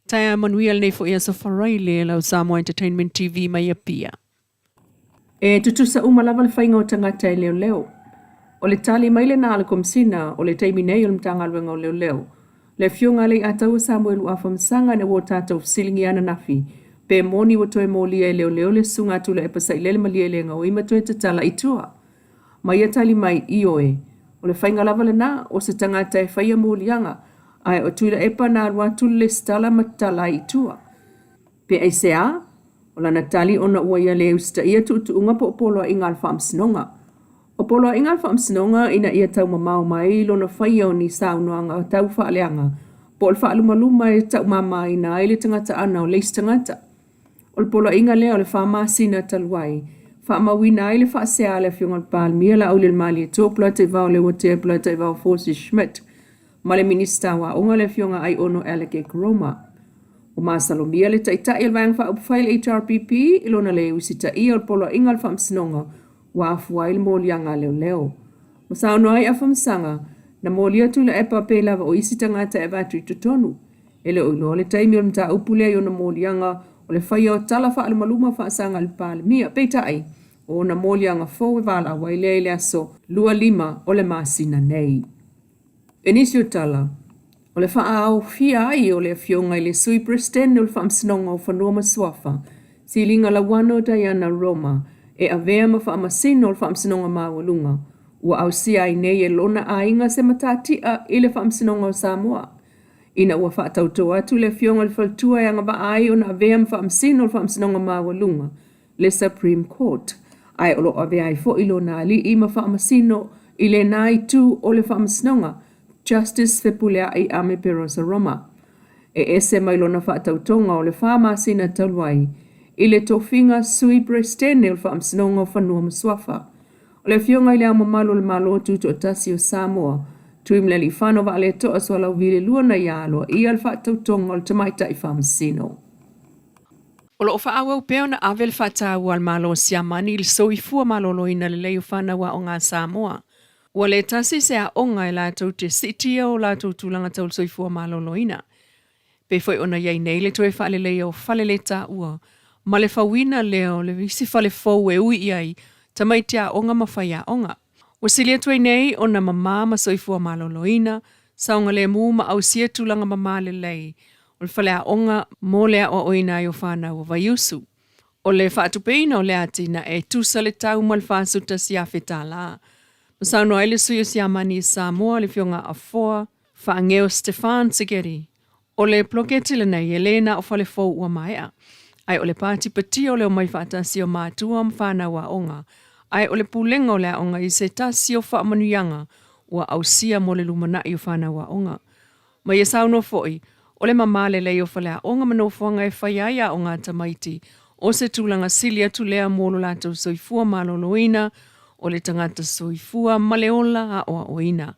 Taeao manuia lenei foi aso Faraile lau Samoa Entertainment TV mai Apia. E tutusa uma lava le faiga o tagata e leoleo. O le tali mai lena a le Komesina o le taimi nei o le Matagaluega o Leoleo, le Afioga ia Leiataua Samuelu Afamasaga ina ua tatou fesiligia ananafi pe moni ua toe molia e leoleo le Susuga a Tuilaepa Sailele Malielegaoi ma toe tatala i tua. Ma ia tali mai, Ioe, o le faiga lava lena, o se tagata e faia moliaga, ae o Tuilaepa na alu atu le lesitala ma tatala ai i tua. Pe aisea? O lana tali ona ua ia le usitaia tuutuuga po o poloaiga a le Faamasinoga. O poloaiga a le Faamasinoga ina ia taumamao mai lona faia o ni saunoaga tau faaleaga po o le faalumaluma e taumamaina ai le tagataana o le isi tagata. O le poloaiga lea o le 4 masina talu ai, faamauina ai le faasea a le Afioga i le Palemia Laaulialemalietoa Polataivao Leuatea Polataivao Fosi Schmidt ma le Minisita o Aoga le Afioga Aiono Alec Ekeroma. Ua masalomia le Taitai o le Vaega Faaupufai le HRPP i lona le usitaia o le poloaiga a le Faamasinoga ua afua ai le moliaga a leoleo. Ma saunoa ai Afamasaga, na molia Tuilaepa pei lava o isi tagata e avatu i totonu. E le o iloa le taimi o le mataupu lea i ona moliaga o le faia o tala faalumaluma faasaga i le Palemia. Peitai, o ona moliaga fou e valaau ai lea i le aso 25 o le masina nei. I nisi o tala, o le faaaofia ai o le Afioga i le Sui Peresetene o le Faamasinoga o Fanua ma Suafa, Siliga Lauano Diana Roma, e avea ma Faamasino o le Faamasinoga Maualuga, ua ausia ai nei e lona aiga se matatia i le Faamasinoga o Samoa, ina ua faatautō atu le Afioga i le Faletua e agavaa ai ona avea ma Faamasino o le Faamasinoga Maualuga, le Supreme Court, ae o lo o avea ai foi lona alii ma Faamasino i lena itu o le Faamasinoga, Justice Fepuleai Ame Perosa Roma. E ese mai lona faatautoga o le 4 masina talu ai i le tofiga Sui Peresetene o le Faamasinoga o Fanua ma Suafa. O le Afioga i Le Ao Mamalu o le Malo Tutoatasi o Samoa, Tuimalealiifano Vaaletoa Sualauvi II na ia aloaia le faatautoga o le Tamaitai Faamasino. O lo o faaauau pea ona ave le faataua a le Malo o Siamani i le soifua maloloina lelei o fanau aoga a Samoa. Ua le tasi se aoga e latou te siitia o latou tulaga tau le soifua maloloina. Pei foi ona i ai nei le toe faaleleia o fale le taua ma le fauina lea o le isi fale fou e ui i ai tamaiti aoga ma faiaoga. Ua sili atu ai nei ona mama ma soifua maloloina, saogalemu ma ausia tulaga mama lelei o le faleaoga mo le aoaoina ai o fanau o Vaiusu. O le faatupeina o lea atinae e tusa le tau ma le $41,000. Ma saunoa ai le sui o Siamani i Samoa, le Afioga Afoa Faageo Stefan Segedi, O le poloketi lenei e le na o fale fou ua maea, ae o le patipatia o le omai faatasi o matua ma fanau aoga, ae o le pulega o le aoga i se tasi o faamanuiaga ua ausia mo le lumanai o fanau aoga. Ma ia saunoa foi, o le mama lelei o faleaoga ma nofoaga e faia ai aoga a tamaiti, o se tulaga sili atu lea mo lo latou soifua maloloina, o le tagata soifua ma le ola aoaoina.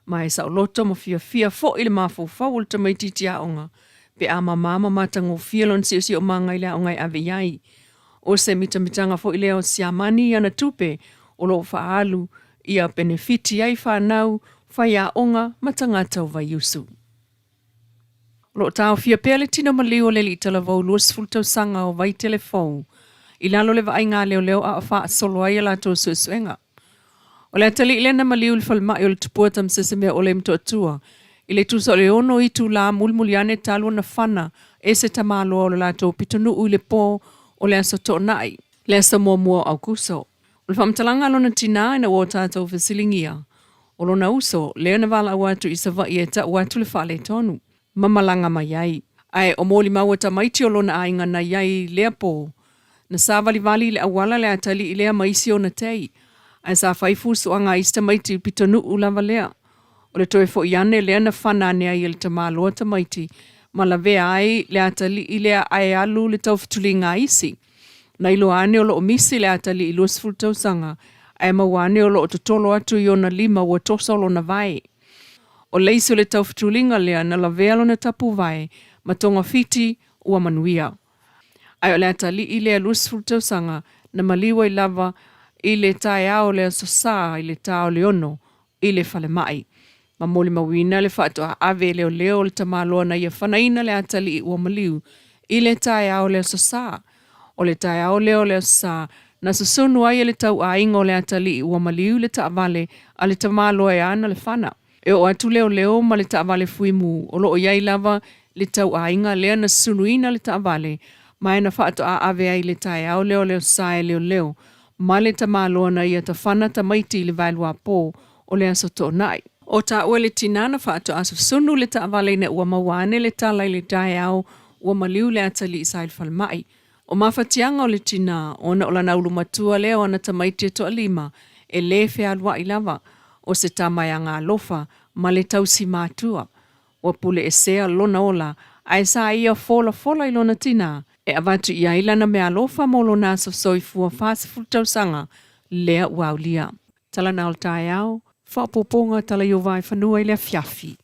Ma e saoloto ma fiafia foi le mafaufau o le tamaitiiti aoga pe a mama ma matagofie lona siosiomaga i le aoga e ave i ai. O se mitamitaga foi lea o Siamani i ana tupe o lo o faaalu ia penefiti ai fanau, faiaoga ma tagata o Vaiusu. O lo o taofia pea le tino maliu o le alii talavou 20 tausaga o Vaitele Fou i lalo o le vaaiga a leoleo a o faasolo ai a latou suesuega. O le atalii lea na maliu i le falemai o le Tupua Tamasese-Meaole i Motootua i le tusa o le 6 itulā mulimuli ane talu ona fana e se tamaloa o le latou pitonuu i le pō o le aso Toonai, le aso muamua o Aokuso. O le faamatalaga a lona tinā ina ua o tatou fesiligia, o lona uso lea na valaau atu i Savaii e tau atu le faaletonu ma malaga mai ai. Ae o molimau a tamaiti o lona aiga na i ai i lea pō, na sāvalivali i le auala le atalii lea ma isi ona tei, ae sa fai fusuaga a isi tamaiti i le pitonuu lava lea. O le toe foi ane lea na fana ane ai e le tamaloa tamaiti ma lavea ai le atalii lea ae alu le taufetuliga a isi. Na iloa ane o lo o misi le atalii 20 tausaga ae maua ane o lo o totolo atu i ona lima ua toso lona vae. O le isi o le taufetuliga lea na lavea lona tapuvae ma togafiti ua manuia. Ae o le atalii lea 20 tausaga na maliu ai lava i le taeao o le Aso Sa i le ta o le 6 i le falemai. Ma molimauina le faatoa ave e leoleo o le tamaloa na ia fanaina le atalii ua maliu i le taeao o le Aso Sa. O le taeao lea o le Aso Sa, na susunu ai e le tauaiga o le atalii ua maliu le taavale a le tamaloa e ana le fana. E oo atu leoleo ma le taavale fuimu, o lo o i ai lava le tauaiga lea na susunuina le taavale, ma e na faatoa ave ai i le taeao lea o le Aso Sa e leoleo ma le tamaloa na ia tafana tamaiti i le vaeluapo o le Aso Toonai. O taua le tinā na faatoa susunu le taavale ina ua maua ane le tala i le taeao ua maliu le atalii sa i le falemai. O mafatiaga o le tinā, ona o lana ulumatua lea o ana tamaiti e toalima, e lē fealuaʻi lava, o se tama e agaalofa ma le tausi matua. Ua pule esea lona ola, ae sa ia folafola i lona tinā, e avatu i ai lana meaalofa mo lona aso soifua 40 tausaga lea ua aulia. Tala na o le taeao, faaopoopoga tala i o vaefanua i le afiafi.